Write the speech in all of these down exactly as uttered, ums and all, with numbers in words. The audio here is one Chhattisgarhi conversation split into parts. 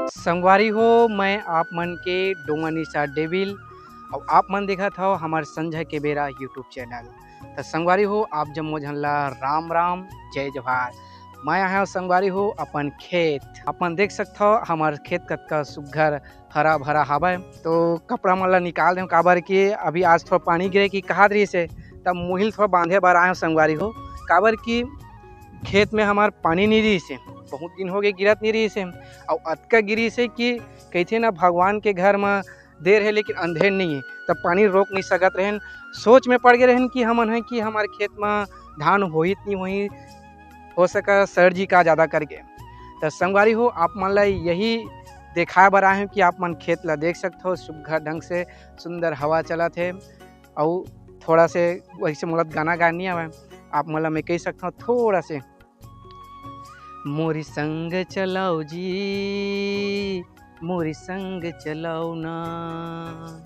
संगवारी हो, मैं आप मन के डोंगरनीसा डेविल, अउ आप मन देखत हव हमर संझा के बेरा YouTube चैनल। त संगवारी हो, आप जम्मो झन ला राम राम, जय जोहार। मैं आए हव संगवारी हो अपन खेत। आप मन देख सकत हव हमर खेत कतका सुग्घर हरा भरा हावय। तो कपड़ा मन ला निकाल देव, काबर कि अभी आज थोड़ा पानी गिरे कि कहात रहिस हे, तब मुहिल थोड़ा बांधे बर आए हव संगवारी हो, काबर कि खेत में हमार पानी नहीं रहिस हे, बहुत दिन हो गए गिरत नहीं रहिस हे। अउ अतका गिरिस हे कि कहिथे ना, भगवान के घर में देर है लेकिन अंधेर नहीं है, तब पानी रोक नहीं सकत रहन। सोच में पड़ गए रहन कि हमन है कि हमारे खेत में धान होही त नहीं होही, हो सका सर जी का ज़्यादा करके। त संगवारी हो, आप मन ला यही देखाए बर आए हव कि आप मन खेत ला देख सकत हव, सुग्घर ढंग से सुंदर हवा चलत हे। अउ थोड़ा से वैसे मोला गाना गाए नहीं आवे, आप मन ला मैं कह सकत हव थोड़ा से, मोरी संग चलाओ जी, मोरी संग चलाओ ना,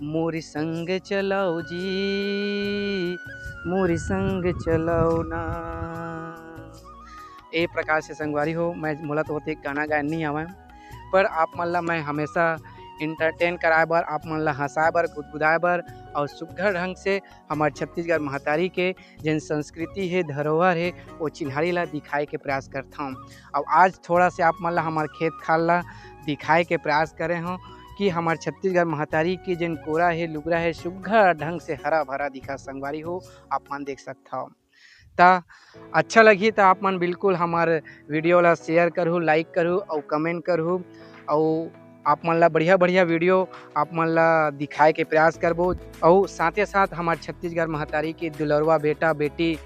मोरी संग चलाओ जी, मोरी संग चलाओ ना। ए प्रकार से संगवारी हो, मैं मोला तो ओते गाना गाए नहीं आवे, पर आप मन ला मैं हमेशा एंटरटेन कराए बर, आप मन ला हंसाए बर, गुदगुदाए बर अउ सुग्घर ढंग से हमर छत्तीसगढ़ महतारी के जेन संस्कृति हे, धरोहर हे, वो चिन्हारी ला दिखाए के प्रयास करथौं। अउ आज थोड़ा से आप मन ला हमर खेत खार ला दिखाए के प्रयास करे हौं कि हमर छत्तीसगढ़ महतारी के जेन कोरा हे, लुगरा हे, सुग्घर ढंग से हरा भरा दिखा संगवारी हो, आप मन देख सकथव। त अच्छा लगही त आप मन बिल्कुल हमर वीडियो ला शेयर करहू, लाइक करहू अउ कमेंट करहू। अउ आप मन ला बढ़िया बढ़िया वीडियो आप मन ला दिखाए के प्रयास करबो। अउ साथे साथ हमर छत्तीसगढ़ महतारी के दुलरवा बेटा बेटी,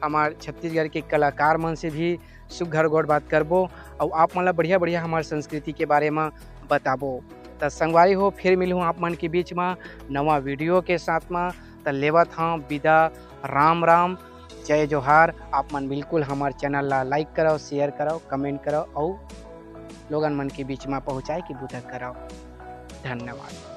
हमर छत्तीसगढ़ के कलाकार मन से भी सुघर गोठ बात करबो। अउ आप मन ला बढ़िया बढ़िया हमर संस्कृति के बारे म बताबो। त संगवारी हो, फिर मिलहूँ आप मन के बीच म नवा वीडियो के साथ म। त लेवत हौं विदा, राम राम, जय जोहार। आप मन बिल्कुल हमर चैनल ला लाइक करव, शेयर करव, कमेंट करव अउ लोगन मन के बीच म पहुँचाए के बूता करव। धन्यवाद।